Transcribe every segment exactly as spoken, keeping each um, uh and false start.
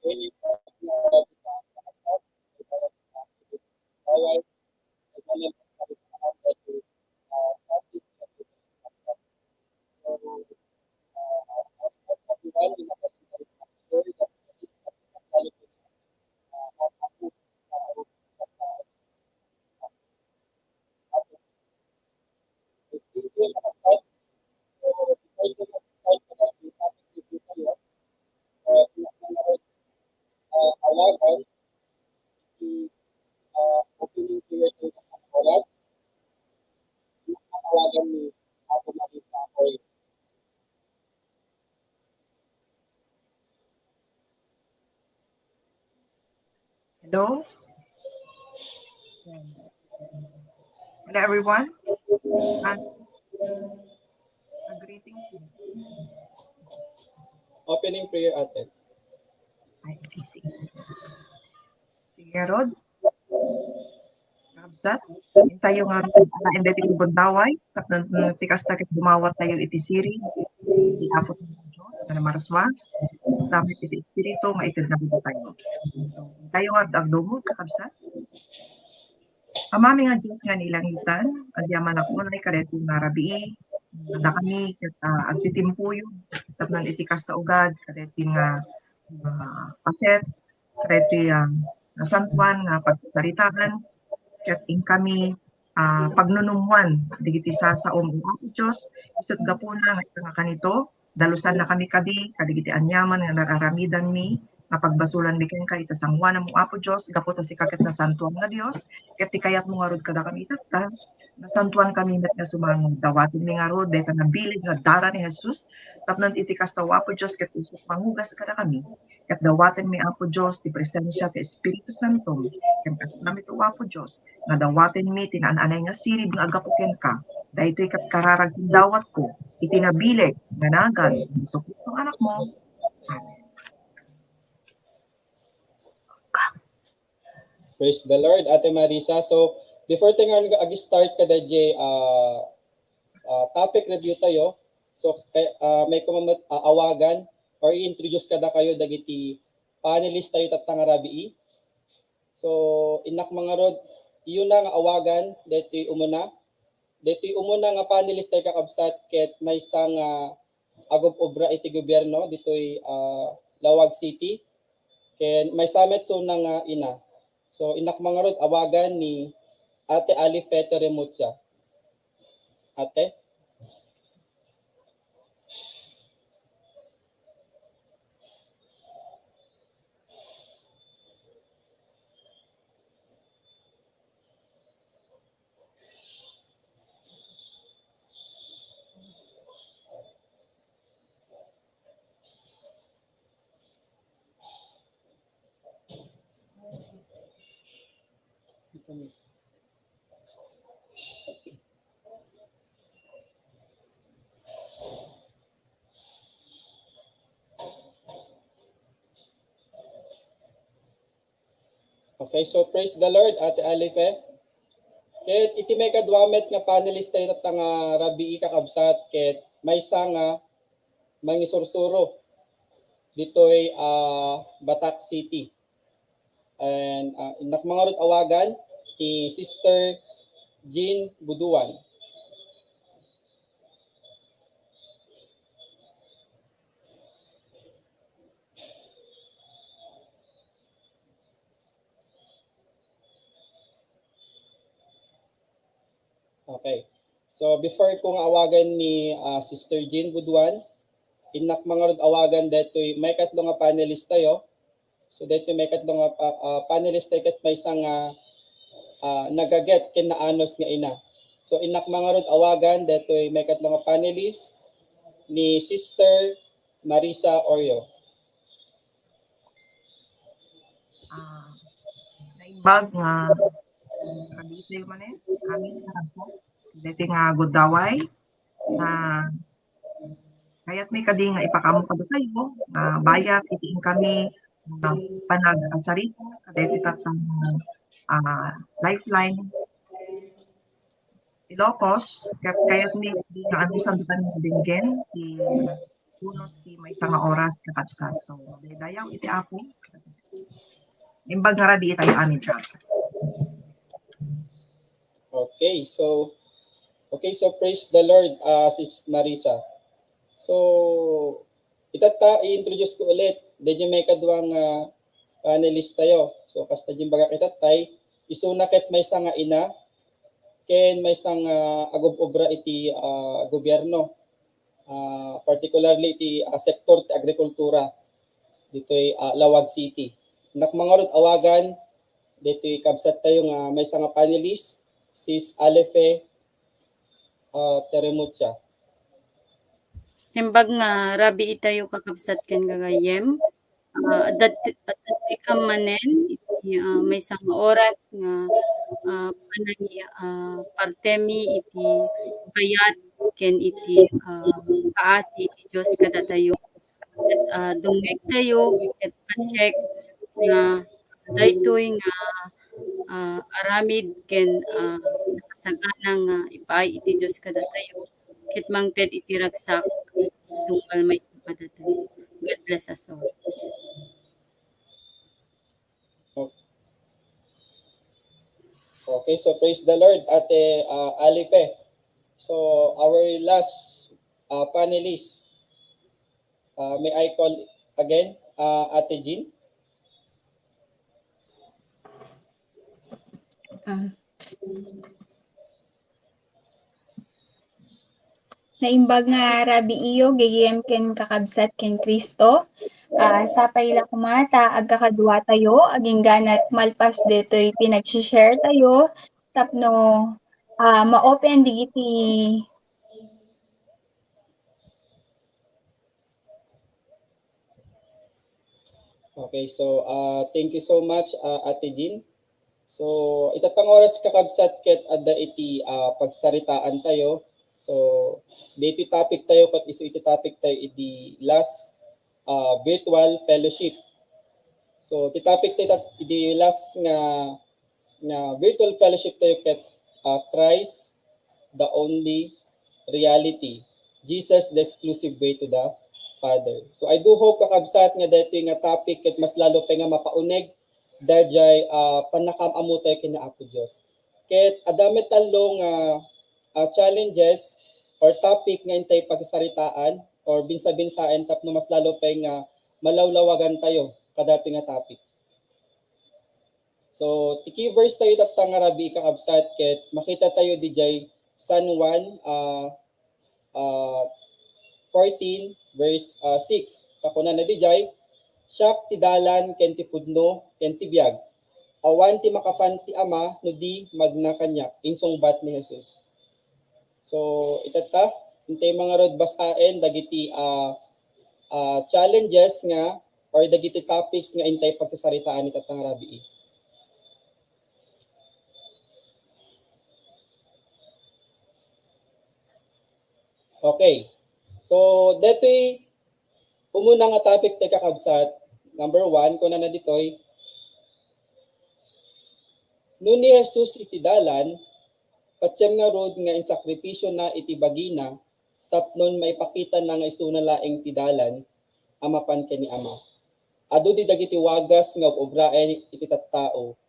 Hello? Hello, everyone. Ah, ah, greetings. Opening prayer, ate. Ay, okay, sige. Sige, Rod. Kabsat, intayo nga alaen daytoy nga gundaway, tapno ti kasta ket dumawat tayo iti sirib ti Apo tayo Dios nga namarusua, kasta met iti Espiritu nga itedna kadatayo. So, intayo nga agdumog, kakabsat. Amami nga Dios nga nailangitan, agyamanak unay kadaytoy nga rabii, dakami ket, ah, agtitimpuyo, tapno iti kasta ugad, kadaytoy nga, ah, paset, kadaytoy, ah, nasantoan nga pagsasaritaan, ket inkami, ah, pagnunummoan dagiti sasaom, O Apo Dios, isut' gapuna nga ita nga kanito, dalusannakami kadi kadagiti aniaman nga nararamidanmi nga pagbasolanmi kenka ita sangoanam, O Apo Dios, gapu ta sika ket nasantoan nga Dios, ket ti kayatmo ngarud kadakami itatta, nasantoankami met nga sumangod. Dawatenmi ngarud dayta nga bileg nga dara ni Jesus, tapno iti kasta, O Apo Dios, ket isut' mangugas kadakami, ket dawatenmi, Apo Dios, ti presensia ti Espiritu Santo, ken kasta met, O Apo Dios, nga dawatenmi ti naan-anay nga sirib nga aggapu kenka. Daytoy ket kararag ti dawatko iti nabileg nga nagan ni Jesu-Cristo nga Anakmo. Amen. Praise the Lord, Ate Marisa. So, before tayo nga ag-start kadayjay, ah, ah, topic review tayo, so, kay, ah, mayko met, ah, awagan or i-introduce kadakayo dagiti panelist tayo tatta nga rabii. So, innak mangarud, iyo na nga awagan, daytoy umuna. Daytoy umuna nga panelist tayo, kakabsat, ket maysa nga agub-obra iti gobierno ditoy, ah, Laoag City. Ken maysa met suna nga ina. So, innak mangarud, awagan ni Ate Alife Torremucha. Ate? Okay, so praise the Lord, Ate Alife. Ket iti maikadua met nga panelist tayo tatta nga rabii, kakabsat, ket maysa nga mangisursuro ditoy, ah, Batac City. And, ah, innak mangarud, awagan ni Sister Jean Buduan. Okay. So, before ko nga awagan ni, ah, Sister Jean Buduan, innak mangarud awagan daytoy maikatlo nga panelist tayo. So, daytoy maikatlo nga pa-, ah, panelist tayo ket maysa nga, ah, nagaget ken naanus nga ina. So, innak mangarud awagan daytoy maikatlo nga panelist ni Sister Marisa Orio. Ah, naimbag nga, ah, rabii tayo manen, amin, kakabsat. Daytoy nga gundaway, ah, kayatmi kadi nga ipakaammo kadatayo nga bayat iti inkami nga panagsarita kadaytoy tatta nga, ah, Lifeline Ilocos, ket kayatmi kadi nga anusan dayta nga denggen ti bonus ti maysa nga oras, kakabsat. So, madaydayaw iti Apo. Imbag nga rabii tayo amin, Charles. Okay, so okay, so praise the Lord, uh, Sis Marisa. So itatta, i-introduce ko ulit. Daydi maikadua nga panelist tayo. So kasta din baga itattay, isuna ket maysa nga ina ken maysa nga agub-obra iti, ah, gobierno, ah, particularly iti, ah, sektor ti agrikultura ditoy, ah, Laoag City. Innak mangarud awagan ditoy kabsat tayo nga maysa nga panelist, Sis Alefe, ah, Teremucha. Imbag nga rabii tayo kakabsat ken gagayyem, ah, adda ti-, adda ti kammanen iti, ah, maysa nga oras nga, ah, panangi-, ah, partemi iti kayat ken iti, ah, kaasi iti Dios kadatayo. Ket, ah, dumngegtayo ket pa-check nga daytoy nga, ah, aramid ken, ah, nakasagana nga ipaay iti Dios kadatayo ket mangted iti ragsak tunggal maysa kadatayo. God bless us all. Okay, so praise the Lord, Ate, uh, Alife. So our last, uh, panelist, uh, may I call again, uh, Ate Jean? Ah. Naimbag nga rabii iyo, gayyem ken kakabsat ken Cristo. Ah, sapay la koma ta agkakadua tayo, agingga nat malpas detoy pinag-share tayo, tapno, ah, ma-open digiti Okay, so, ah, thank you so much, ah, Ate Jean. So itatta nga oras, kakabsat, ket adda iti, ah, pagsaritaan tayo. So daytoy topic tayo ket isu iti topic tayo idi last, ah, virtual fellowship. So ti topic tayo tat-, idi last nga, nga virtual fellowship tayo ket, ah, Christ the only reality. Jesus the exclusive way to the Father. So I do hope, kakabsat, nga daytoy nga topic ket mas lalo pay nga mapauneg daydiay, ah, pannakaam-ammo tayo ken ni Apo Dios. Ket adda met tallo nga, ah, challenges or topic nga intay pagsaritaan or binsa-binsaen tapno mas lalo pay nga malawlawagan tayo kadaytoy nga topic. So ti key verse tayo itatta nga rabii, kakabsat, ket makita tayo didiay San Juan, ah, ah, fourteen, verse, ah, six. Ta kunana didiay, "Siak ti dalan ken ti pudno ken ti biag. Awan ti makapan ti Ama no di magna kaniak," insungbat ni Jesus. So itatta, intay mangarud basaen dagiti, ah, ah, challenges nga or dagiti topics nga intay pagsasaritaan itatta nga rabii. Okay. So detoy umuna nga topic ti kakabsat, number one, kunana ditoy, no ni Jesus iti dalan, patiem ngarud nga insakripisiona iti bagina tapnon maipakitana nga isuna laeng ti dalan a mapan ken ni Ama. Adu di dagiti wagas nga ub-ubraen iti tattao,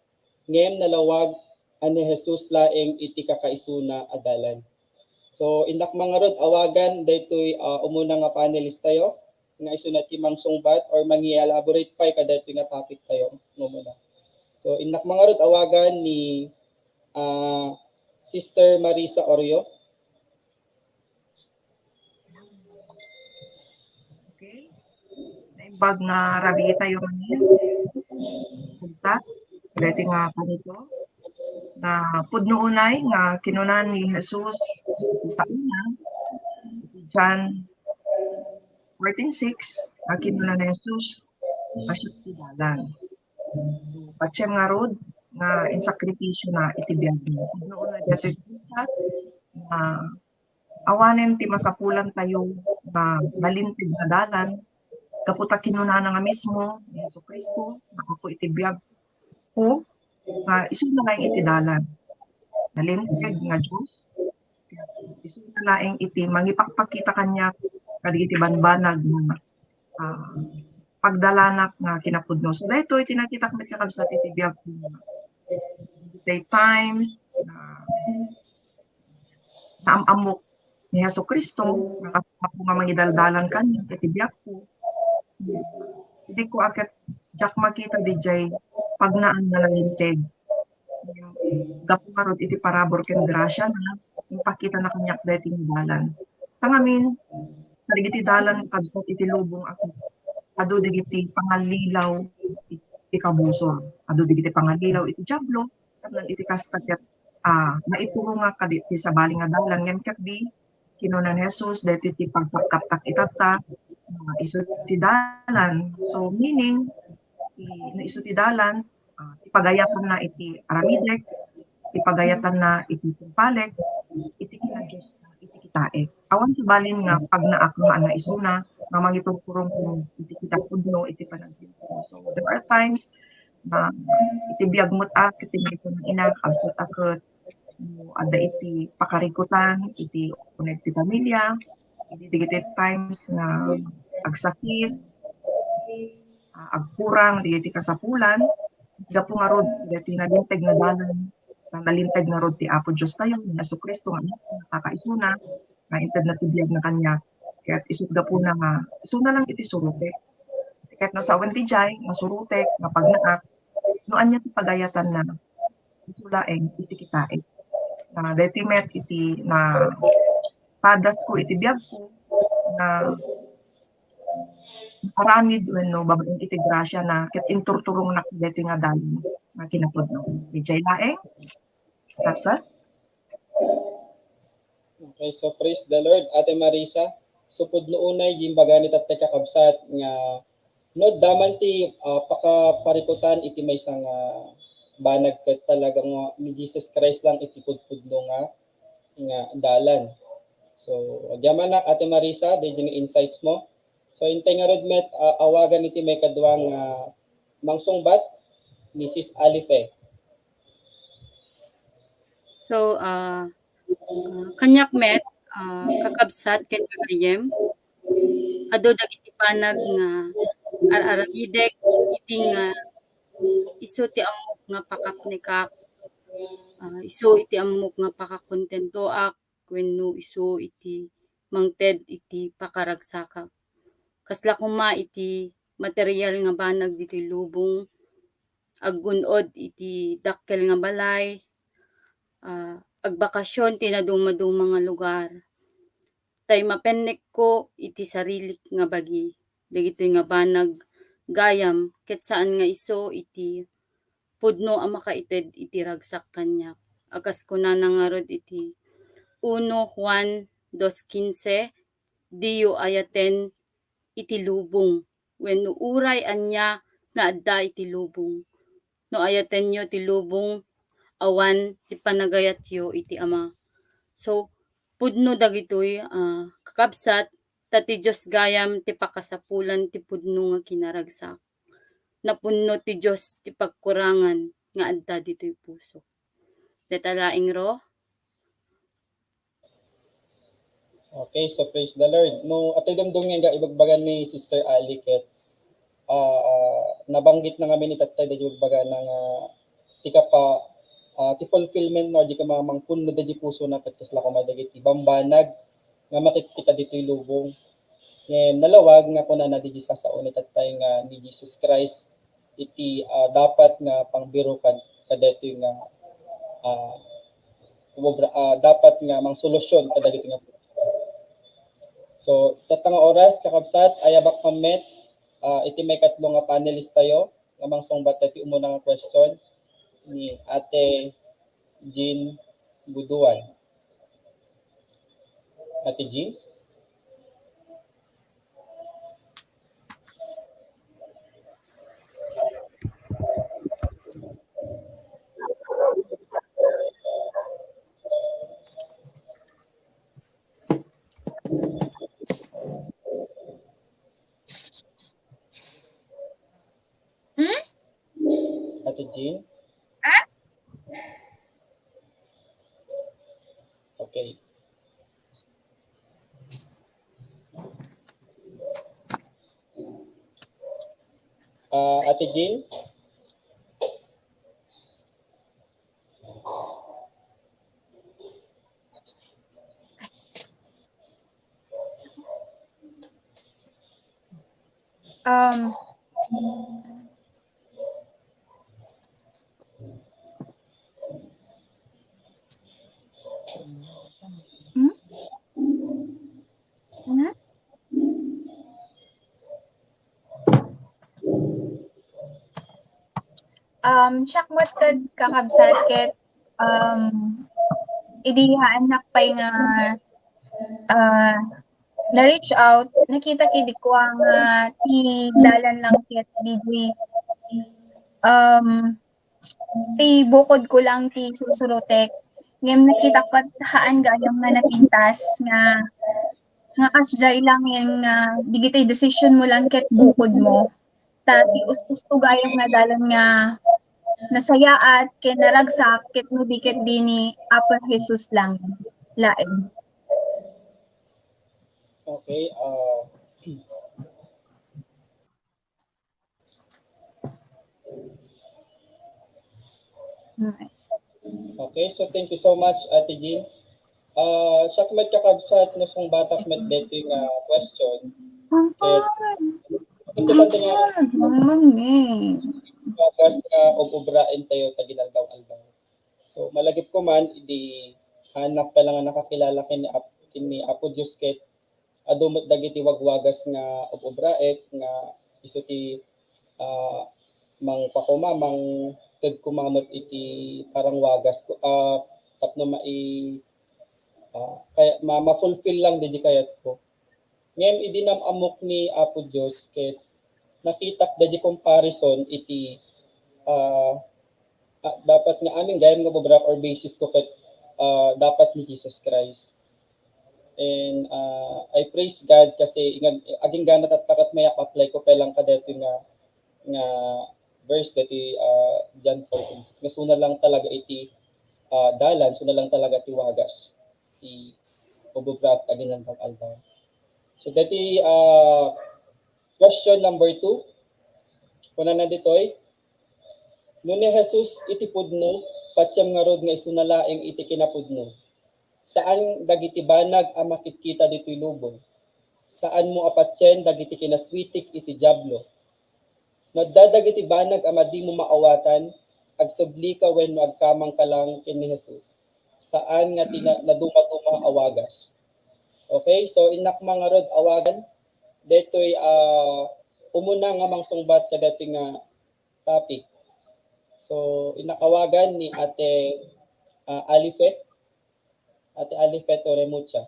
ngem nalawag a ni Jesus laeng iti kakaisuna a dalan. So innak mangarud awagan daytoy, ah, umuna nga panelist tayo nga isuna ti mangsungbat or mangi-elaborate pay kadaytoy nga topic tayo nga umuna. So innak mangarud awagan ni, ah, Sister Marisa Orio. Okay. Naimbag nga rabii tayo ngamin. Isa, daytoy nga panito, nga pudno unay nga kinuna ni Jesus iti saona, iti John fourteen six, nga kinuna ni Jesus, "Siak ti dalan." So patiem ngarud nga insakripisiona iti biagna. Pudno unay daytoy kabsat nga awanen ti masapulantayo nga nalinteg nga dalan, gapu ta kinunana nga mismo ni Jesu-Cristo nga, "Gapu iti biagko nga isuna laeng iti dalan." Nalinteg nga Dios, isuna laeng iti mangipakpakita kaniak kadagiti bambanag nga, ah, pagdalanak nga kinapudno. So, daytoy ti nakitak met, kakabsat, iti biag ko nga. Daytoy times nga naam-ammok ni Jesu-Cristo, nga kas-, apo nga mangidaldalan kaniak iti biag ko. Idi ko a ket diak makita diay pagnaan nga nalinteg. Gapu ngarud iti parabur ken grasiana, impakitana kaniak daytoy nga dalan. Tangamin, kadagiti dalan, kabsat, iti lubong a ket adu dagiti pangallilaw iti kabusor. Adu dagiti pangallilaw iti Diablo, tapno iti kasta ket, ah, maiturongak kadagiti sabali nga dalan. Ngem ket di, kinuna ni Jesus, daytoy ti pagkapkaptak itatta, ah, isu ti dalan. So, meaning, ti, no isu ti dalan, ah, ti pagayatanna iti aramidek, ti pagayatanna iti tungpalek, iti kinadiosna, iti kitaek. Awan sabalin nga pagnaak nga isuna, nga mangiturturong iti kinapudno, iti panagtultulo. So, there are times nga iti biag met a ket ti maysa nga ina, kabsat a ket, no adda iti pakarikutan iti uneg ti pamilia, iti dagiti times nga agsakit, ah, agkurang dagiti kasapulan, gapu ngarud dagiti nalinteg nga dalan, nga nalinteg ngarud ti Apo Diostayo, ni Jesu-Cristo nga nakakaisuna, nga intedna ti biagna kaniak. Ket isu gapuna nga, isuna lang iti surotek. Ket no sawen ti diay, nga surotek, nga pagnaak, no ania ti pagayatanna, isu laeng iti kitaek. Ah, daytoy met iti napadasko iti biagko nga aramid wenno babaen iti grasiana ket inturturongnak daytoy nga dalan nga kinapudno. Diay laeng, kabsat? Okay, so praise the Lord, Ate Marisa. So, pudno unay, gimbagana ni tatay, kakabsat, nga no, adda man ti, ah, pakaparikutan iti maysa nga banag ket talaga nga ni Jesus Christ lang iti pudpudno nga, nga dalan. So, agyamanak, Ate Marisa, daydi nga insights mo. So, intay ngarud met, ah, awagan iti maikadua nga mangsungbat, Missus Alife. So, ah, ah, kaniak met, ah, kakabsat ken gagayyem, adu dagiti banag nga ar-aramidek idi nga isu ti ammok nga pakapnekak, ah, isu iti ammok nga pakakontentoak, wenno isu iti mangted iti pakaragsakak. Kasla koma iti material nga banag ditoy lubong, aggun-od iti dakkel nga balay, ah, agbakasyon ti nadumaduma nga lugar. Tay mapennekko iti sarilik nga bagi, dagitoy nga banag gayam ket saan nga isu iti pudno a makaited iti ragsak kaniak. A kas kunana ngarud iti uno Juan dos quince, "Diyo ayaten iti lubong," wenno uray ania nga adda iti lubong. No ayatenyo ti lubong, awan ti panagayatyo iti Ama. So, pudno dagitoy, ah, kakabsat, ta ti Dios gayam ti pakasapulan ti pudno nga kinaragsak. Napunno ti Dios ti pagkurangan nga adda ditoy puso. Deta laeng, Ro? Okay, so praise the Lord. No, atoy dumdum nga ibagbaga ni Sister Ali ket, ah, ah, nabanggit na ngamin ni Tatay dagiti ibagbagana nga ti kapa, ah, ti fulfillment no, di ka mamangpunno dagiti puso na ket kasla koma dagiti bambanag nga makikita ditoy lubong. Ngem nalawag nga kunana dagiti sasao ni Tatay nga ni Jesus Christ iti, ah, dapat nga pangbiro kad-, kadaytoy nga, ah, umobra, ah, dapat nga mangsolusyon kadagitoy nga problema. So, tatta nga oras, kakabsat, ayabak man met, ah, iti maikatlo nga panelist tayo, nga mangsungbat iti umuna nga question ni Ate Jean Buduan. Ate Jean? Hmm? Ate Jean? Ha? Okay. Ah, Ate Jean? Um, hmm? Ano? Um, siak met ket kakabsat ket, um, idi haannak pay nga, ah, na-reach out, nakitak idi kua nga ti dalan lang ket diay, um, ti bukodko lang ti sursurotek. Ngem nakitak ket haan gayam nga napintas nga, nga kasdiay lang nga, ah, dagiti decision mo lang ket bukodmo. Ta ti us-, usto gayam nga dalan nga nasayaat ken naragsak ket no di ket di ni Apo Jesus lang laeng. Okay, ah, Okay. Okay, so thank you so much, Ate Jean. Ah, siak met kakabsat no sungbatak met deti nga question. Ang Ket pangalan. Importante nga Mangmang eh. Wagas nga ub-ubraentayo ta ginaldaw-aldaw. So malagipko man, idi haannak pay lang nga nakakilala ken ni Ap-, ken ni Apo Dios ket adu met dagiti wagwagas nga ub-ubraek nga isu ti, ah, mangpakuma-, mangted koma met iti parang wagas ko, ah, tapno mai-, ah, kaya ma-, ma-fulfill lang dagiti kayatko. Ngem idi nam-ammok ni Apo Dios ket nakitak dagiti comparison iti, ah, ah, dapat nga amin gayam nga ub-ubraek or basis ko ket, ah, dapat ni Jesus Christ. And, ah, I praise God kasi nga aginggana tatta ket may apply ko pay lang kadaytoy nga, nga verse daytoy, ah, John fourteen six nga suna lang talaga iti, ah, dalan, suna lang talaga ti wagas, ti ub-ubraek aginaldaw-aldaw. So daytoy, ah, question number two, kunana ditoy, no ni Jesus iti pudno, patiem ngarud nga isuna laeng iti kinapudno. Saan dagiti banag a makitkita ditoy lubong. Saanmo a patien dagiti kinaswitik iti Diablo. No adda dagiti banag a madimo maawatan, agsublika wenno agkamangka lang ken ni Jesus. Saan nga ti na-, nadumaduma a wagas. Okay, so innak man ngarud awagan daytoy, ah, umuna nga mangsungbat kadaytoy nga topic. So innak awagan ni Ate, ah, Alife. Ate Alife Torremucha.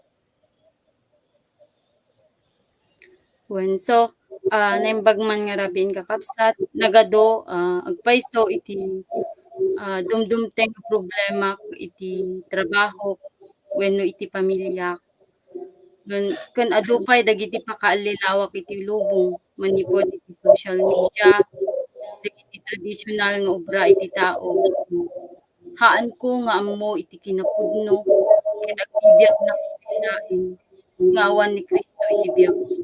Wen, so, ah, naimbag man nga rabiin, kakabsat, nagadu, ah, agpayso iti, ah, dumdumteng nga problema iti trabaho wenno iti pamilya. Ken, ken adu pay dagiti pakaallilawak iti lubong manipud iti social media, dagiti tradisyonal nga obra iti tao. Haanko nga ammo iti kinapudno ket agbibiagnak iti laeng nga awan ni Cristo iti biagko.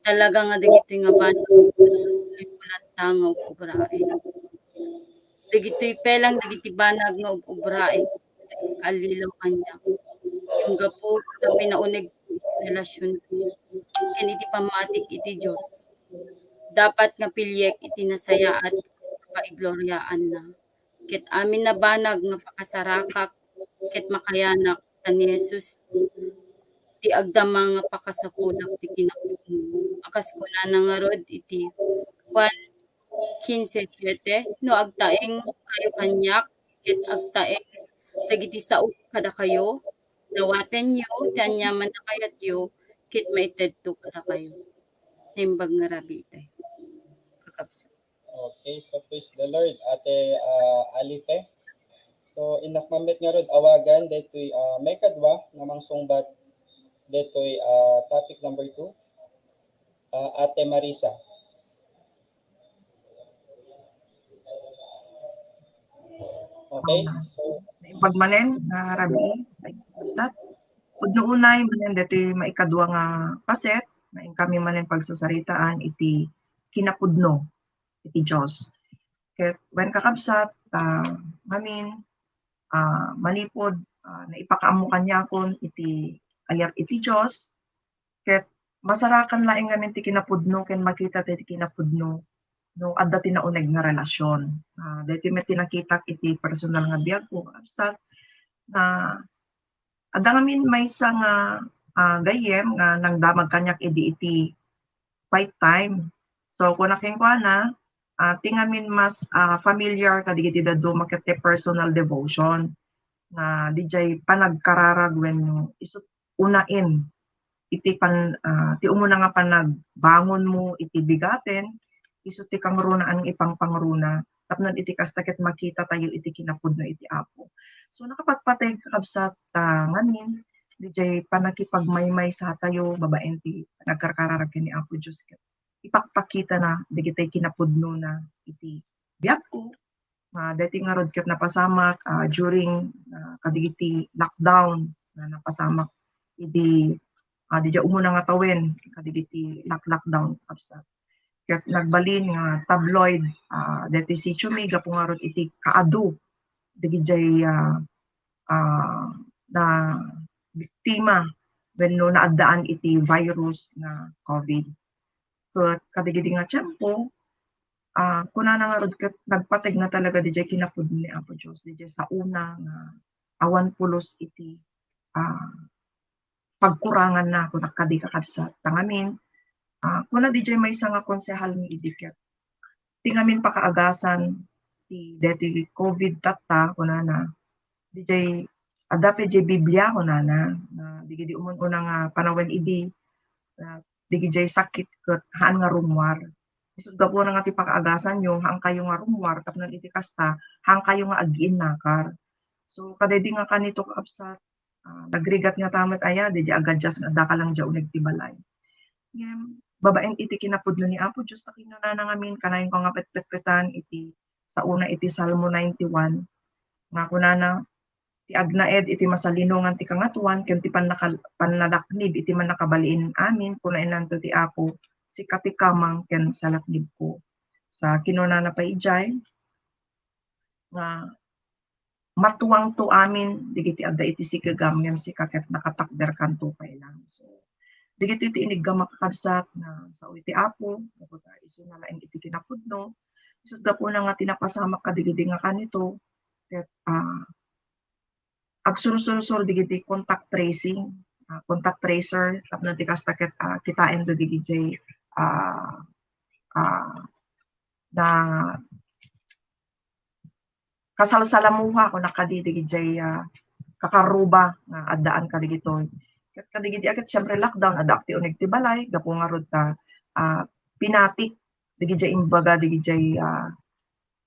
Talaga nga dagitoy nga banag, luyolanta nga ub-ubraen. Dagitoy pay lang dagiti banag nga ub-ubraen, allilaw kaniak. Ngem gapu ta pinauneg iti relasionko ken iti pammatik iti Dios, dapat nga piliek iti nasayaat a paigloriaanna. Ket amin a banag nga pakasarakak ket makayanak ta ni Jesus ti agdama nga pakasapulak ti kinapudno. A kas kunana ngarud iti Juan quince siete, "No agtaeng kayo kaniak ket agtaeng dagiti saok kadakayo, dawatenyo ti aniaman a kayatyo ket maitedto kadakayo." Naimbag nga rabii itay, kakabsat. Okay, so praise the Lord, Ate, ah, Alife. So, innak man met ngarud awagan daytoy, ah, maikadua nga mangsungbat daytoy, ah, topic number two, ah, Ate Marisa. Okay, so Naimbag manen nga rabii, kakabsat. Pudno unay manen daytoy maikadua nga paset, nga inkami manen pagsasaritaan iti kinapudno. iti Dios. Ket wen, kakabsat, ah, ngamin, ah, manipud, ah, naipakaammo kaniakon iti ayat iti Dios, ket masarakan laeng ngamin ti kinapudno ken makita ti kinapudno no adda ti nauneg nga relasyon. Ah, daytoy met ti nakitak iti personal nga biagko, kakabsat, na adda ngamin maysa nga, ah, gayyem nga nangdamag kaniak idi iti quiet time. So, kuna kenkuana, ah, ti ngamin mas, ah, familiar kadigiti dadduma ket ti personal devotion nga didiay panagkararag wenno isu unaen iti pan-, ah, ti umuna nga panagbangonmo iti bigaten, isu ti kangrunaan nga ipangpangruna tapno iti kasta ket makitatayo iti kinapudno iti Apo. So, nakapagpateg, kakabsat, ah, ngamin, didiay pannakipagmaymaysatayo babaen ti nagkarkararag ken ni Apo Dios ket ipakpakitana dagiti kinapudnona iti biagko. Ah, daytoy ngarud ket napasamak, ah, during, ah, kadagiti lockdown nga napasamak idi, ah, didiay umuna nga tawen kadagiti lock-, lockdown, kakabsat. Ket nagbalin nga tabloid, ah, daytoy sitio mi gapu ngarud iti kaadu dagijay, ah, ah, nabiktima wenno naaddaan iti virus nga covid. Ket kadagidi nga tiempo, ah, kunana ngarud ket nagpategna talaga didiay kinapudno ni Apo Dios, didiay saona nga awan pulos iti, ah, pagkuranganna, kunak kadi, kakabsat. Ta ngamin, ah, kuna didiay maysa nga konsehal mi idi ket ti ngamin pakaagasan ti daytoy covid tatta, kunana, didiay, adda pay diay Biblia, kunana, nga dagidi umun-una nga panawen idi, ah, dagijay sakit ket haan nga rummuar. Isut' gapuna nga ti pakaagasanyo, haankayo nga rummuar, tapno iti kasta, haankayo nga agiinnakar. So, kadaydi nga kanito, kakabsat, ah, nagrigat ngata met aya, didiay agadjasna, daka lang diay uneg ti balay. Ngem, babaen iti kinapudno ni Apo Dios, ta kinunana ngamin, kanayonko nga petpetpetan iti saona iti Salmo ninety-one, nga kunana, "Ti agnaed iti masalinongan ti Kangatoan ken ti pannakal-, pannalaknib iti Mannakabalin-amin, kunaennanto ti Apo, 'Sika ti kamang ken salaknibko.'" Sa kinunana pay idiay, nga matuangto amin dagiti adda iti sikegam, ngem sika ket nakatakderkanto pay lang. So, dagitoy ti iniggamak, kakabsat, nga sao iti Apo, gapu ta isuna laeng iti kinapudno. Isut' gapuna nga ti napasamak kadagidi nga kanito, ket, ah, agsursursor dagiti contact tracing, ah, contact tracer, tapno ti kasta ket, ah, kitaen dagiti, ah, ah, na kasalsalamuha, kunak kadi, dagijay, ah, kakarruba nga addaan kadagitoy. Ket kadagidi a ket, siyempre, lockdown, addaak ti uneg ti balay, gapu ngarud ta, ah, pinatik dagijay imbaga dagijay, ah,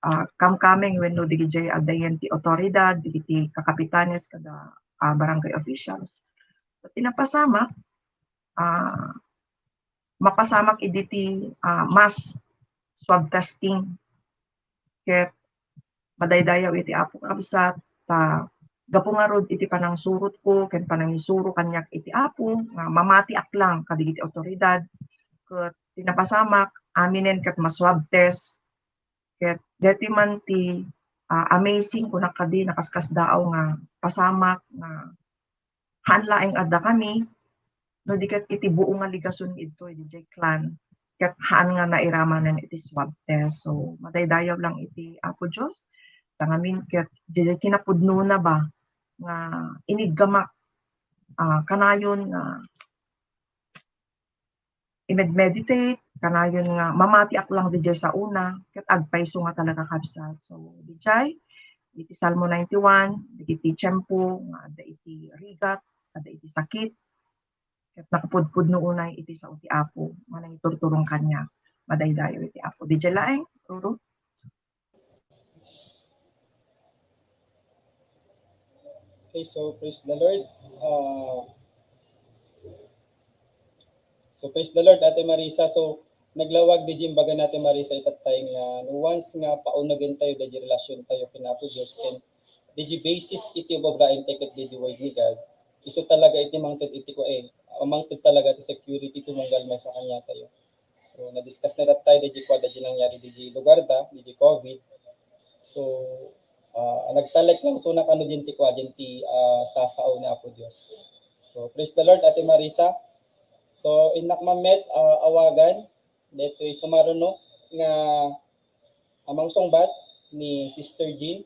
ah, kamkameng wenno dagijay adda yen ti awtoridad, dagiti kakapitanes kada, ah, barangay officials. Ti napasamak, ah, mapasamak idi ti, ah, mass swab testing. Ket madaydayaw iti Apo, kakabsat, ta gapu ngarud iti panangsurotko ken panangisuro kaniak iti Apo, nga mamatiak lang kadagiti awtoridad, ket ti napasamak, aminen ket ma-swab test, ket daytoy man ti, ah, amazing, kunak kadi, nakaskasdaaw nga pasamak nga haan laeng adda kami, no di ket iti buo nga ligason nga idtoy, diay clan, ket haan nga nairamanen iti swab test. So, madaydayaw lang iti Apo Dios, ta ngamin ket diay kinapudnona ba nga iniggamak, ah, kanayon nga i-med-meditate, kanayon nga mamatiak lang diay saona, ket agpayso nga talaga, kabsat. So, diay, iti Salmo ninety-one, dagiti tiempo nga adda iti rigat, adda iti sakit, ket nakapudpudno unay iti sao ti Apo, nga nangiturturong kaniak, madaydayaw iti Apo. Diay laeng, Ruru? Okay, so praise the Lord. Ah, so praise the Lord, Ate Marisa. So, naglawag diay imbaga ni Ate Marisa itattay nga no once nga paunegentayo diay relasyontayo ken Apo Dios, ken diay basis iti babaen tayo ket diay Word ni God, isu talaga iti mangted iti kua, eh, mangted talaga ti security tumunggal maysa kaniatayo. So, na-discuss na tayo, di kua, di nangyari di lugar da, di COVID. So, ah, nagtalek lang so nakano din ti kua, din ti, ah, sasao ni Apo Dios. So, praise the Lord, Ate Marisa. So, innak mamet, ah, awagan, detoy sumaruno nga amang sungbat ni Sister Jean.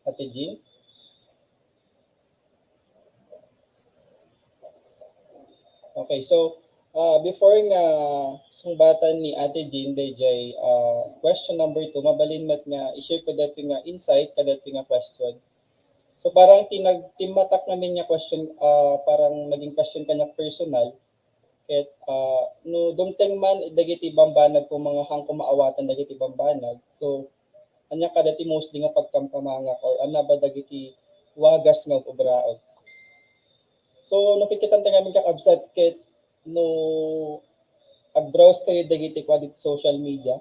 Ate Jean? Okay, so, ah, before nga sungbatan ni Ate Jean, dayjay, ah, question number two, mabalin met nga i-share ko dati nga insight, kadati nga question. So, parang tinag-, timmatak namin nga question, ah, parang naging question kaniak personal. Ket, ah, no dumteng man dagiti bambanag ko, mga hangko maawatan dagiti bambanag. So, ania kadati mostly nga pagkamkamangak or ania ba dagiti wagas nga ubraen? So, no kikitanta ngamin kakabsat ket no ag-browse kayo dagiti kua diti social media,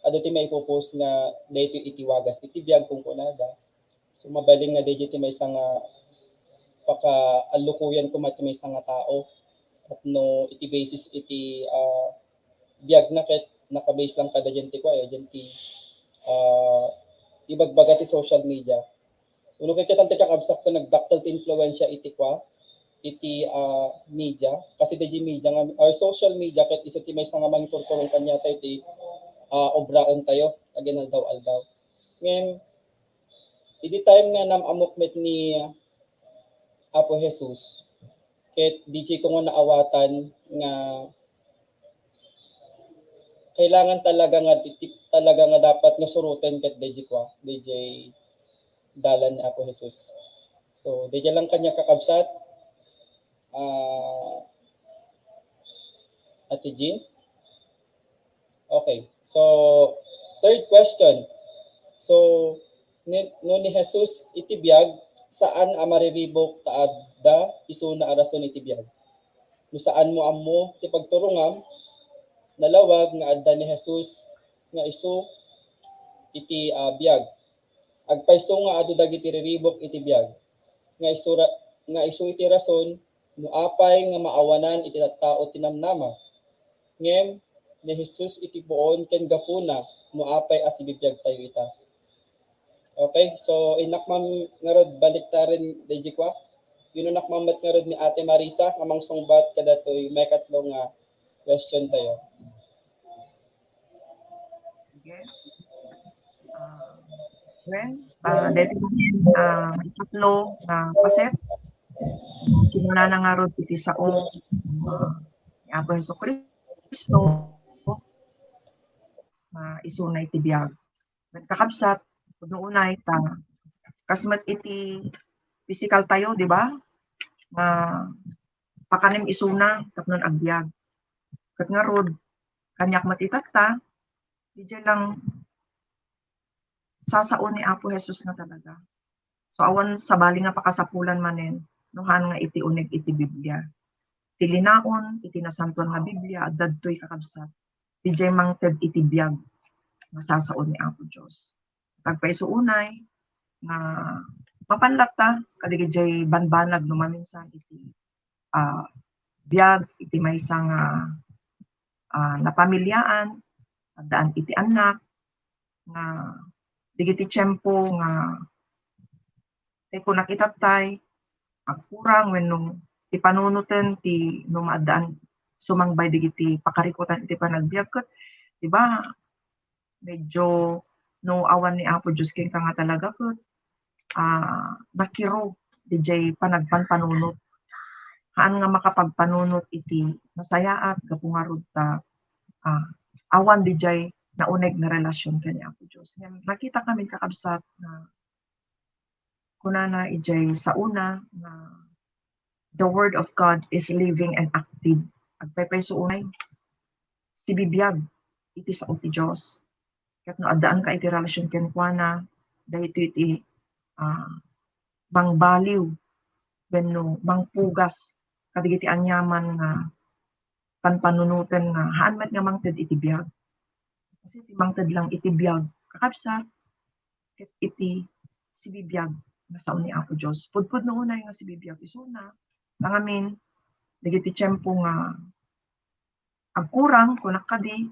adu ti maipopost nga daytoy iti wagas iti biag kunkunada. So, mabalin nga dayjay ti maysa nga pakaallukoyan koma ti maysa nga tao. Tapno iti basis iti, ah, biag na ket nakabase lang kada dyan ti kua, eh, dyan ti, ah, ibagbaga ti social media. So, no kikitanta kakabsat ket nagdakkel ti influensya iti kua, iti, ah, media. Kasi dayjay media nga, or social media, ket isu ti maysa nga mangiturturong kaniatayo ti, ah, obraentayo, aginaldaw-aldaw. Ngem, idi time nga nam-amok met ni Apo Jesus, ket di ko nga naawatan nga kailangan talaga nga diti-, talaga nga dapat nga suroten ket dayjay kua, dayjay dalan ni Apo Jesus. So, dayjay lang kaniak kakabsat, ah, Ate Jean. Okay. So, third question. So, ni, no ni Jesus iti biag, saan a mariribuk ta adda isuna a rason iti biag? No saan mo ammo ti pagturongam, nalawag nga adda ni Jesus nga isu iti, ah, biag. Agpayso nga adu dagiti riribuk iti biag, nga isu ra-, nga isu iti rason no apay nga maawanan iti tattao ti namnama. Ngem ni Jesus iti puon ken gapuna no apay a sibibiagtayo ita. Okay, so innak man ngarud baliktaren dayjay kua. Inunak man met ngarud ni Ate Marisa nga mangsungbat kadatoy maikatlo nga question tayo. Sige. Ah, well, ah, daytoy, ah, ikatlo nga paset. Kinunana ngarud iti sao, ah, ni Apo Jesu-Cristo, ah, isuna iti biag. Ket kakabsat, no unay ta, kas met iti pisikal tayo, di ba? Nga pakanem isuna tapno agbiag. Ket ngarud, kaniak met itatta, dayjay lang sasao ni Apo Jesus nga talaga. So, awan sabali nga pakasapulan manen, no haan nga iti uneg iti Biblia. Ti linaon, iti nasantuan nga Biblia, adda daytoy kakabsat. Dayjay mangted iti biag nga sasao ni Apo Dios. Agpayso unay, nga mapan latta, kadagiti bambanag no maminsan iti, ah, biag, iti maysa nga, ah, napamiliaan, addaan iti annak, nga dagiti tiempo nga, ti kunak itattay, agkurang wenno ti panunoten ti no maaddaan sumangbay dagiti pakarikutan iti panagbiag ket, di ba, medyo no awan ni Apo Dios kenka nga talaga ket, ah, nakiro dayjay panagpanpanunot. Haan nga makapagpanunot iti nasayaat gapu ngarud ta, ah, awan dayjay nauneg nga relasyon ken ni Apo Dios. Ngem nakita kami kakabsat nga kunana idiay saona nga, "The word of God is living and active." Agpaypayso unay, sibibiag iti sao ti Dios. Ket no addaanka iti relasyon kenkuana, daytoy iti, ah, mangbaliw wenno mangpugas kadagiti aniaman nga panpanunoten nga haan met nga mangted iti biag. Kasi ti mangted lang iti biag, kakabsat, ket iti sibibiag nga sao ni Apo Dios. Pudpudno unay nga sibibiag isuna, tangamin, dagiti tiempo nga agkurang, kunak kadi,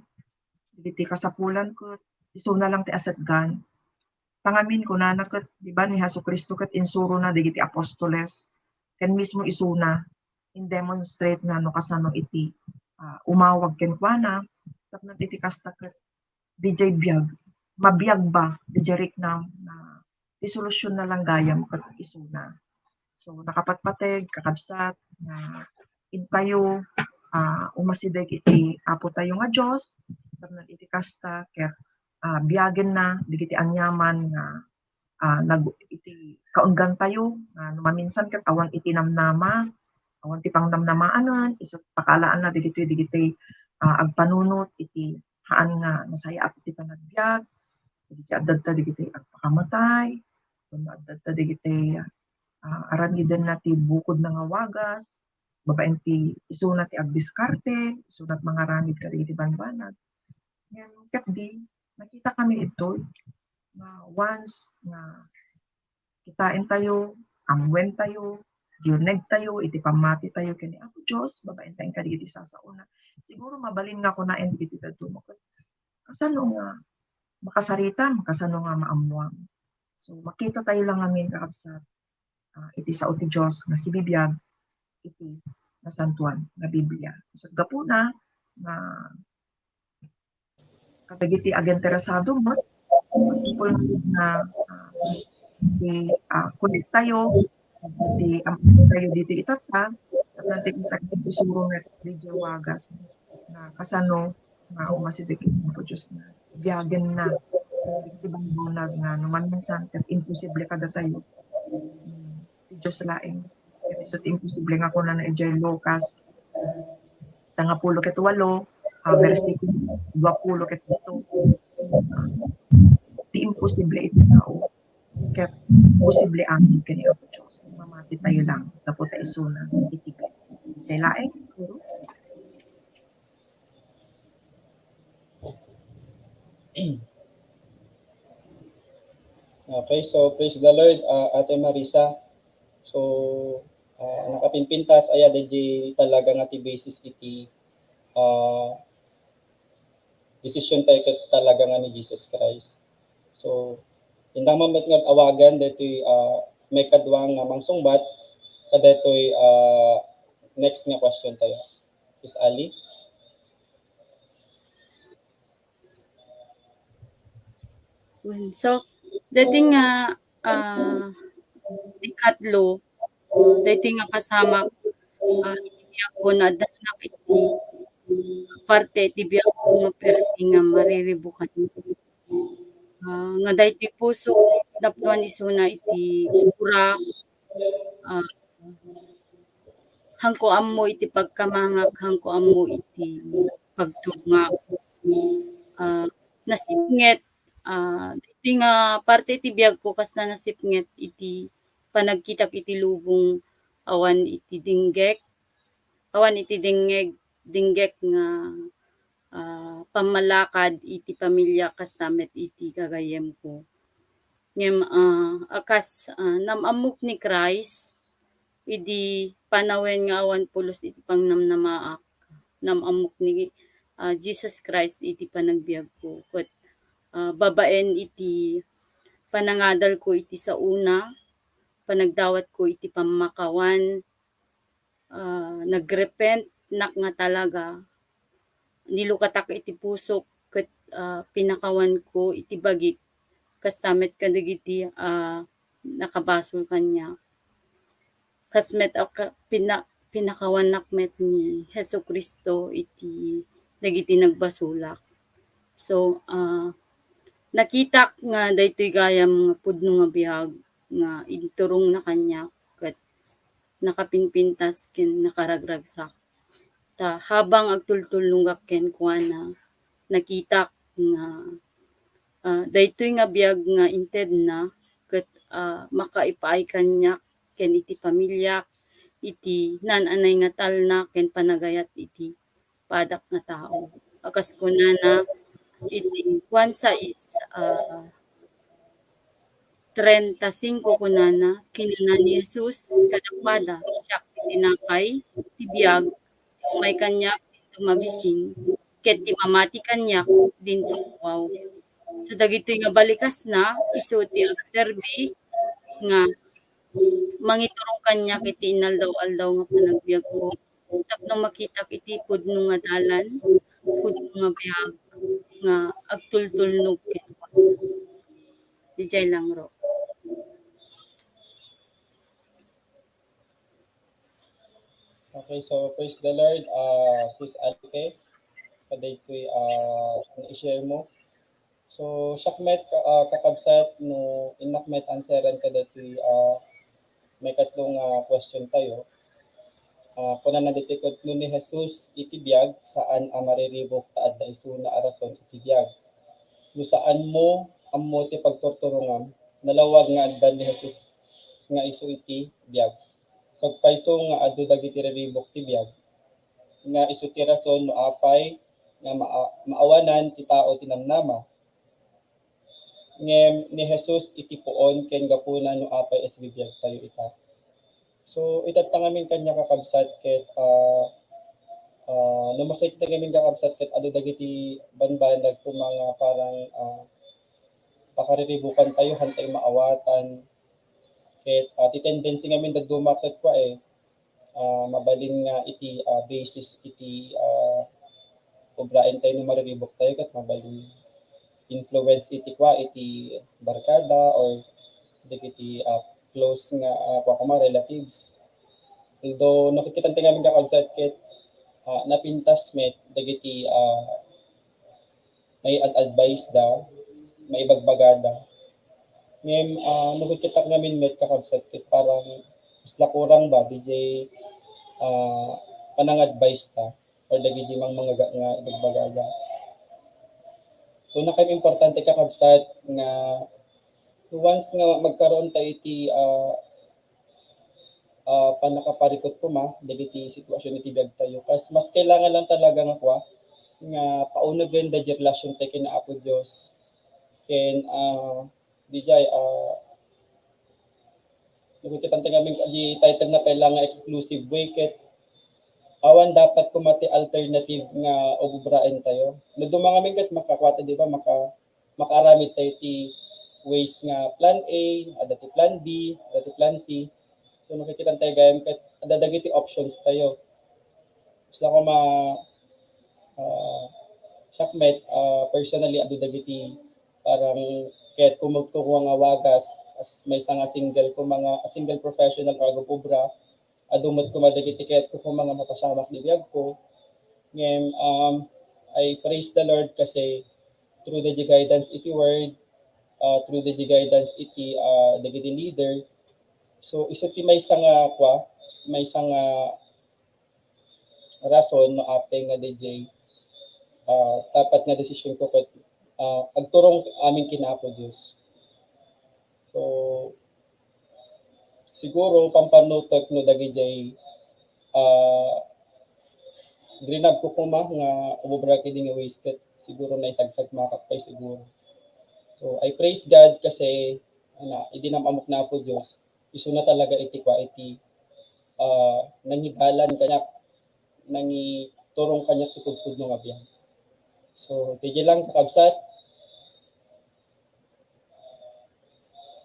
dagiti kasapulan ket isuna lang ti asetgan. Tangamin, kunana ket, di ba, ni Jesu-Cristo ket insurona dagiti apostoles, ken mismo isuna, in-demonstrate na no kasano iti, ah, umawag kenkuana, tapno iti kasta ket, diay biag, mabiag ba, diay riknam na ti solusionna lang gayam ket isuna. So, nakapatpateg, kakabsat, nga intayo, ah, umasideg iti Apo tayo nga Dios, tapno iti kasta ket, ah, biagenna dagiti aniaman nga, ah, nag-, iti kaunggantayo, nga no maminsan ket awan iti namnama, awan ti pangnamnamaanan, isu pakalaanna dagitoy, dagitoy, ah, agpanunot iti haan nga nasayaat iti panagbiag, dagiti addadta dagiti agpakamatay, wenno addadta dagiti, ah, arangidenna ti bukodna nga wagas, babaen ti isuna ti agdiskarte, isuna ti mangarangid kadagiti banbanag. Ngem ket di, nakitakami ditoy nga once nga kitaentayo, ammoentayo, diunegtayo iti pammatitayo ken ni Apo Dios, babaen ta kadagiti sasaona. Siguro mabalin nga kunaen dagiti dadduma ket, kasano nga makasaritam, kasano nga maammuam. So, makitatayo lang ngamin, kakabsat, ah, iti sao ti Dios nga sibibiag iti nasantoan nga Biblia. So, gapuna nga kadagiti aginteresado met, masapul nga, ah, ti, ah, connect tayo, ti, am-, tayo ditoy itatta, tapno ti Instagram, isuro met diay wagas nga kasano nga umasideg iti Apo Dios nga biagenna iti banbanag nga no maminsan ket imposible kadatayo. Hmm, ti Dios laeng. Ket isu ti imposible nga kunana idiay Lucas sangapulo ket walo, ah, bersikulo duapulo ket pito. Ah, ti imposible iti tao ket posible amin ken ni Apo Dios. Mamati tayo lang gapu ta isuna iti biag. Diay laeng, siguro. Okay, so praise the Lord, ah, Ate Marisa. So, ah, nakapimpintas aya daydi talaga nga ti basis iti, ah, desisyon tayo ket talaga nga ni Jesus Christ. So, indang man met nga awagan daytoy, ah, maikadua nga mangsungbat, kadaytoy, ah, next nga question tayo. Miss Ali? Wen, so, daytoy nga, ah, ikatlo, daytoy nga pasamak, ah, iti biagko, naaddanak iti parte iti biagko nga permi nga mariribukan. Ah, nga daytoy pusok, napnoan isuna iti urak, ah, haanko ammo iti pagkamangak, haanko ammo iti pagtungak. Ah, nasipnget, ah, daytoy nga parte iti biagko, kasla nasipnget iti panagkitak iti lubong awan iti dinggek, awan iti dingngeg-, dinggek nga, ah, pammalakad iti pamiliak, kasta met iti gagayyemko. Ngem, ah, a kas, ah, nam-ammok ni Christ, idi panawen nga awan pulos iti pangnamnamaak, nam-ammok ni, ah, Jesus Christ iti panagbiagko. Ket, ah, babaen iti panangadalko iti saona, panagdawatko iti pammakawan, ah, nagrepentenak nga talaga, nilukatak iti pusok ket, ah, pinakawanko iti bagik, kasta met kadagiti, ah, nakabasol kaniak. Kas met a ka-, pina-, pinakawanak met ni Jesu-Cristo iti dagiti nagbasolak. So, ah, nakitak nga daytoy gayam nga pudno nga biag nga inturongna kaniak ket nakapimpintas ken nakaragragsak. Ta habang agtultulnongak kenkuana, nakitak nga, ah, daytoy nga biag nga intedna ket, ah, makaipaay kaniak ken iti pamiliak, iti naan-anay nga talna ken panagayat iti padak nga tao. A kas kunana iti Juan sais, ah, treinta y cinco, kunana, kinuna ni Jesus kadakuada, "Siak ti tinapay ti biag, ti umay kaniak ditoy mabisin, ket ti mamati kaniak ditoy pukaw." So, dagitoy nga balikasna, isu ti agserbi nga mangiturong kaniak iti inaldaw-aldaw nga panagbiagko, tapno makitak iti pudno nga dalan, pudno nga biag nga agtultulnog kenkuana. Diay langro. Okay, so praise the Lord, ah, Sis Alite. Kadaytoy, ah, i-share mo. So, siak met, ka-, ah, kakabsat, no innak met answeren kadaytoy, ah, maikatlo nga question tayo. Ah, kunana ditoy ket, no ni Jesus iti biag, saan a mariribuk ta adda isuna a rason iti biag. No saan mo ammo ti pagturturongam, nalawag nga adda ni Jesus nga isu iti biag. Sagpayso nga adu dagiti riribuk ti biag, nga isu ti rason no apay nga maa-, maawanan ti tao ti namnama. Ngem ni Jesus iti puon ken gapuna no apay a sibibiagtayo ita. So, itatta ngamin kaniak kakabsat ket, ah, ah, no makita ngamin kakabsat ket adu dagiti banbanag koma nga parang, ah, pakariribukantayo, hantay maawatan. Ket, ah, ti tendency ngamin dadduma ket kua, eh, ah, mabalin nga iti, ah, basis iti, ah, obraentayo no mariribuktayo ket mabalin influence iti kua, iti barkada or dagiti, ah, close nga, ah, kua koma, relatives. Although, nakikita ti ngamin kakabsat ket, ah, napintas met dagiti, ah, maiad-advise da, maibagbagada. Ngem, ah, no kitak ngamin met kakabsat ket parang isla kurang ba, diay, ah, panang-advise ta or dagiti mangmangaga nga ibagbagada. So, nakaimportante kakabsat nga once nga magkaroon ta iti, ah, ah, pannakaparikut koma dagiti sitwasyon iti biagtayo. Kas mas kailangan lang talaga nga kua, nga paunegen dagiti relasyontayo ken Apo Dios. Ken, ah, diay, ah, nakikita ti ngamin di title na pay lang nga exclusive way ket awan dapat koma ti alternative nga ububraentayo. Nadduma ngamin ket makakua ta, di ba, maka-, makaaramid tayo ti ways nga plan A, adda ti plan B, adda ti plan C. So, makikita tayo gayam ket adda dagiti options tayo. Isla koma, ah, siak met, ah, personally, adu dagiti parang ket kumugtuko nga wagas as maysa nga single koma nga, a single professional nga agub-ubra, adu met koma dagiti ket ko koma nga mapasamak di biagko. Ngem, um, I praise the Lord kasi through the guidance iti word, uh, through the guidance iti, uh, dagiti leader. So, isu ti maysa nga, kua, maysa nga rason no apay nga diay, uh, dapat nga desisyon ko ket, uh, agturong amin ken Apo Dios. So, siguro, pampannutek no dagiti, ah, grinab ko koma nga umubra ket idi nga ways ket siguro naisagsak makak pay siguro. So, I praise God kasi, ana, idi nam-ammok na Apo Dios, isuna talaga iti kua, iti, ah, nangidalan kaniak, nangiturong kaniak ti pudpudno nga biag. So, diay lang, kakabsat.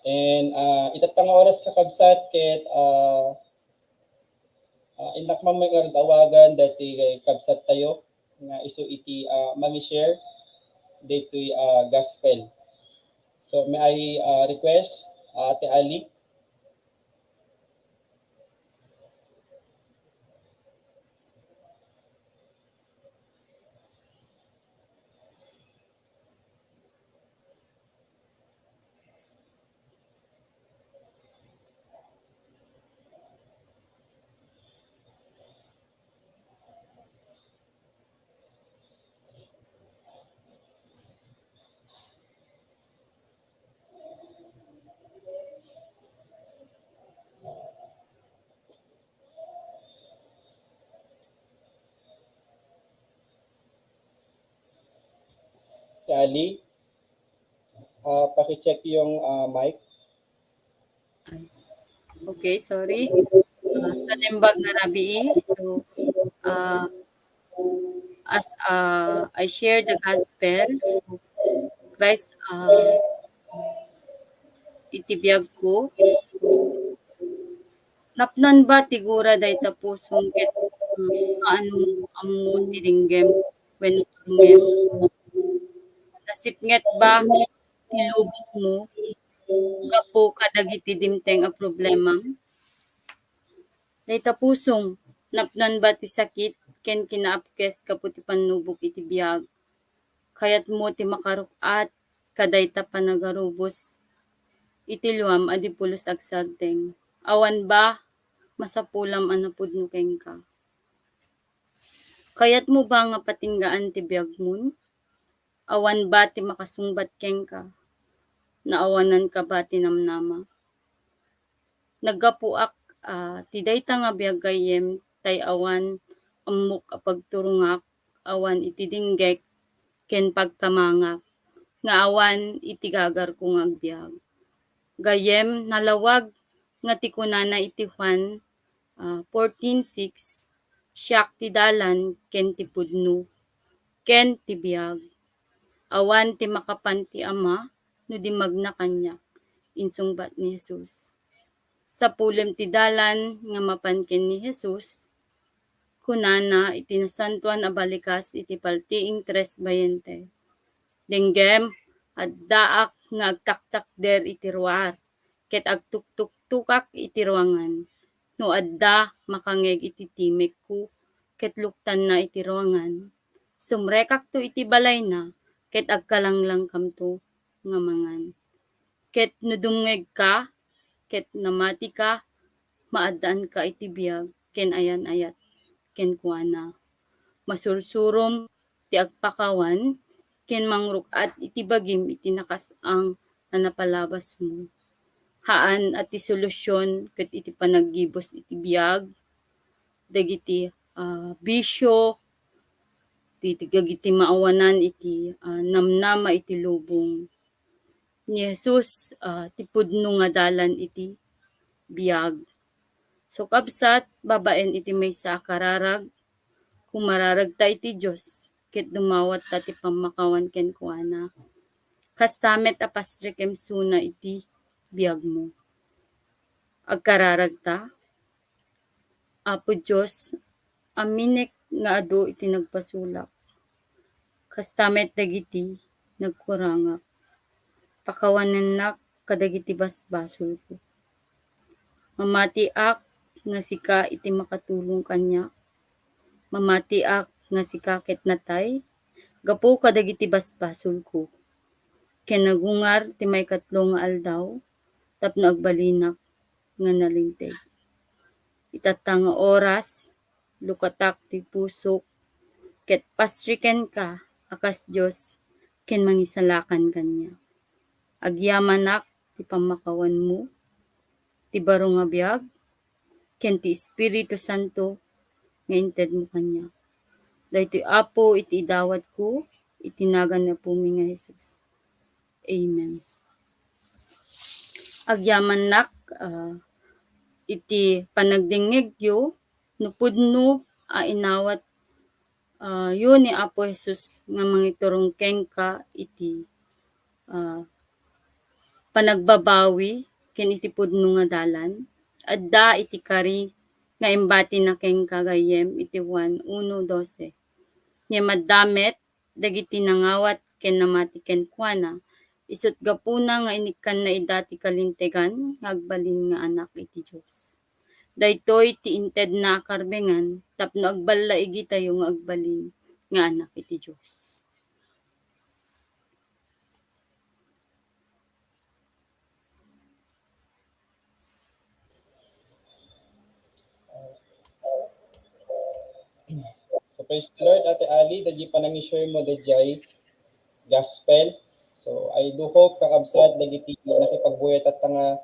And, ah, itatta nga oras, kakabsat, ket, ah, ah, innak man nga awagan dati kabsat tayo nga isu iti, ah, mangi-share daytoy, ah, gospel. So, may I, ah, request, ah, Ate Ali? Ali, ah, pakicheck yung, ah, mic. Okay, sorry. Ah, sa naimbag nga rabii, so, ah, as, ah, I share the gospel, so, Christ, ah, iti biagko. Napnoan ba ti gura dayta pusong ket, ah, kaano ammo ti dinggem wenno turongem? Nasipnget ba ti lubongmo gapu kadagiti dimteng a problemam? Dayta pusong, napnoan ba ti sakit ken kinaapkes gapu ti pannubok iti biag? Kayatmo ti makaruk-at kadayta panagarubos iti luam a di pulos agsardeng? Awan ba masapulam a napudno kenka? Kayatmo ba nga patinggaan ti biagmon? Awan ba ti makasungbat kenka? Naawananka ba ti namnama? Naggapuak, ah, ti dayta nga biag gayyem, tay awan ammok a pagturongak, awan iti dinggek ken pagkamangak, nga awan iti gagarko nga agbiag. Gayyem, nalawag nga ti kunana iti Juan, ah, fourteen six, "Siak ti dalan ken ti pudno ken ti biag. Awan ti makapan ti Ama no di magna kaniak," insungbat ni Jesus. Sapulem ti dalan nga mapan ken ni Jesus, kunana iti Nasantoan a Balikas iti paltiing tres bayente, "Denggem, addaak nga agtaktakder iti ruar, ket agtuktuktokak iti ruangan. No adda makangngeg iti timekko ket luktanna iti ruangan, sumrekakto iti balayna ket agkalanglangkamto nga mangan. Ket no dumngegka ket namatika, maaddaanka iti biag ken ayan-ayat kenkuana. Masursurom ti agpakawan ken mangruk-at iti bagim iti nakas-ang a napalabasmo. Haan a ti solusion ket iti panaggibus iti biag dagiti, ah, bisio, ti, ti, dagiti maawanan iti, ah, namnama iti lubong. Ni Jesus, ah, ti pudno nga dalan iti biag. So, kabsat, babaen iti maysa a kararag, kumararagta iti Dios, ket dumawatta ti pammakawan kenkuana. Kasta met a pasrekem suna iti biagmo. Agkararagta, Apo Dios, aminek nga adu iti nagpasulak. Kasta met dagiti nagkurangak. Pakawanennak kadagiti basbasolko. Mamatiak nga sika iti makatulong kaniak. Mamatiak nga sika ket natay gapu kadagiti basbasolko. Ken nagungar ti maikatlo nga aldaw tapno agbalinak nga nalinteg. Itatta nga oras, lukatak ti pusok, ket pasrikenka a kas Dios ken mangisalakan kaniak. Agyamanak ti pammakawanmo, ti baro nga biag, ken ti Espiritu Santo nga intedmo kaniak. Daytoy, Apo, iti idawatko iti nagan ni Apomi nga Jesus. Amen. Agyamannak, ah, iti panagdengngegyo no pudno a inawat, ah, yo ni Apo Jesus nga mangiturong kenka iti, ah, panagbabawi ken iti pudno nga dalan. Adda iti kari nga imbatina kenka gayyem iti Juan uno doce. Ngem adda met dagiti nangawat ken namati kenkuana, isut' gapuna nga inikkanna ida ti kalintegan nga agbalin nga anak iti Dios. Daytoy ti intedna a karbengan tapno agballaigitayo nga agbalin nga anak iti Dios. So, praise the Lord, Ate Ali, dagiti panangi-share mo daydiay gospel. So, I do hope, kakabsat, dagiti nakipagbuya tatta nga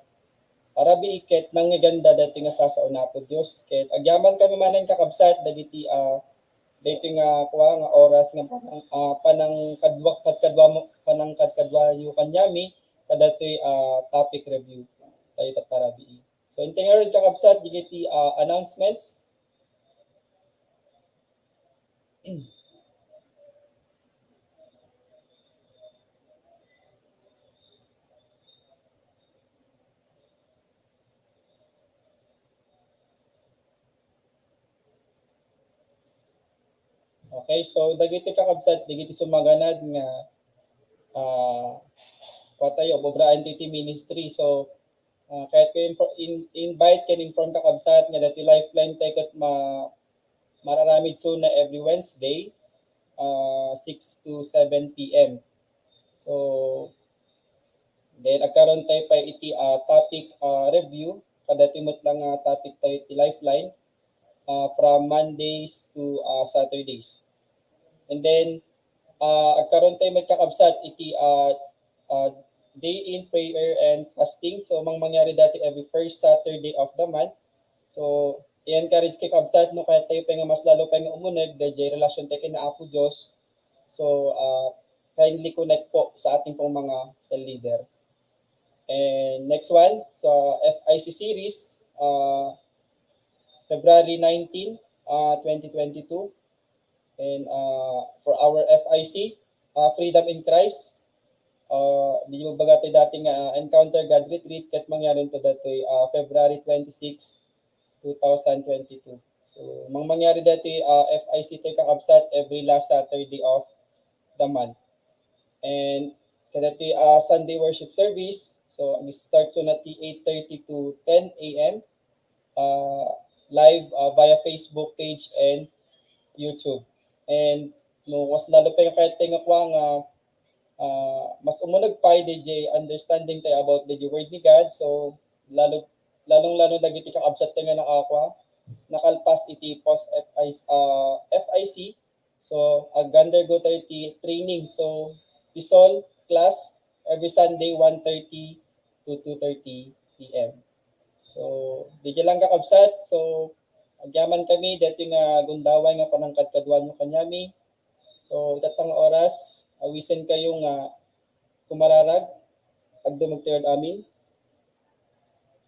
arabii ket nangngeganda daytoy nga sasao ni Apo Dios. Ket agyaman kami manen, kakabsat, dagiti, ah, daytoy nga kua nga oras nga panang, ah, panangkadwa-, kadkadwa mo, panangkadkadwayo kaniami kadatoy, ah, topic review tayo ita parabii. So, intay ngarud kakabsat, dagiti, ah, announcements. Okay, so dagiti kakabsat, dagiti sumaganad nga, ah, kua tayo, obra entity ministry. So, ah, kayatko info-, in-, invite ken inform kakabsat nga dati Lifeline tayo ket ma-, mararamid suna every Wednesday, ah, six to seven P M. So, then agkaroon tayo pa iti, ah, topic, ah, review, kadati met lang nga topic tayo iti Lifeline, ah, from Mondays to, ah, Saturdays. And then, ah, agkaroon tayo met kakabsat iti, ah, ah, day in prayer and fasting. So, mang mangyari dati every first Saturday of the month. So, i-encourage kay kabsat no kaya tayo pa nga mas lalo pa nga umuneg, dayjay relasyon tayo ken Apo Diyos. So, ah, kindly connect po sa ating pong mga cell leader. And next one, sa F I C series, ah, February nineteen, ah, twenty twenty-two. And, ah, for our F I C, ah, Freedom in Christ, ah, di magbaga tayo dati nga, ah, Encounter God Retreat, ket mangyari to datoy, ah, February twenty-six, two thousand twenty-two. So, mang mangyari dati, ah, F I C tayo kakabsat every last Saturday of the month. And kadati, ah, Sunday worship service, so, ag-start to na ti eight thirty to ten A M, ah, live, ah, via Facebook page and YouTube. And no, mas lalo pa nga kayat tayo nga kua nga, ah, mas umuneg pa dayjay understanding tayo about the word ni God. So, lalo, lalong-lalo dagiti kakabsat tayo nga nakakua, nakalpas iti post F I C, ah, F I C. So, ag-undergo tayo ti training. So, P SOL class every Sunday, one thirty to two thirty P M. So, dayjay lang kakabsat. So, agyaman kami daytoy nga gundaway nga panangkadkaduayo kaniami. So, itatta nga oras, awisen kayo nga kumararag, agdumog tayo. Amin.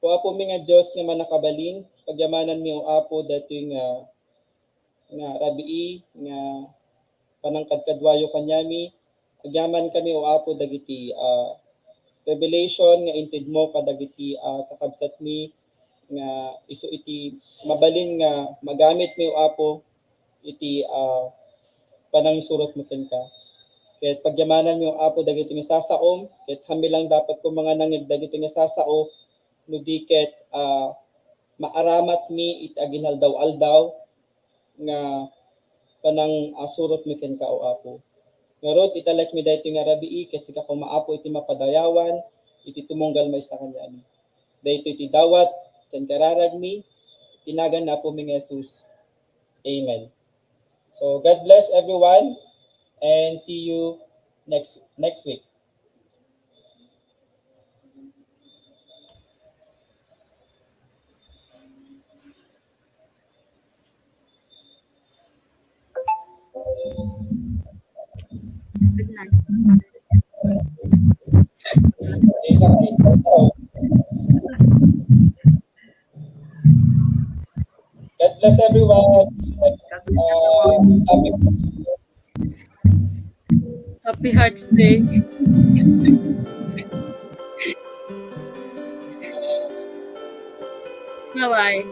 O Apo mi nga Dios nga mannakabalin, pagyamanan mi, O Apo, daytoy nga, nga rabii nga panangkadkaduayo kaniami. Agyaman kami, O Apo, dagiti, ah, revelation nga intedmo kadagiti, ah, kakabsatmi nga isu iti mabalin nga magamit mi, O Apo, iti, ah, panangsurotmo kenka. Ket pagyamanan mi, O Apo, dagiti nga sasaom, ket hambilang dapat ko nga nangngeg dagiti nga sasao, no di ket, ah, maaramatmi iti aginaldaw-aldaw nga panang, ah, surotmi kenka, O Apo. Ngarud, italekmi daytoy nga rabii, ket sika koma, Apo, iti mapadayawan, iti tumunggal maysa kaniami. Daytoy ti dawat ken kararagmi, iti nagan ni Apomi nga Jesus. Amen. So, God bless everyone, and see you next, next week. Good night. God bless everyone. See you next, uh, topic. Happy Hearts Day. Bye-bye.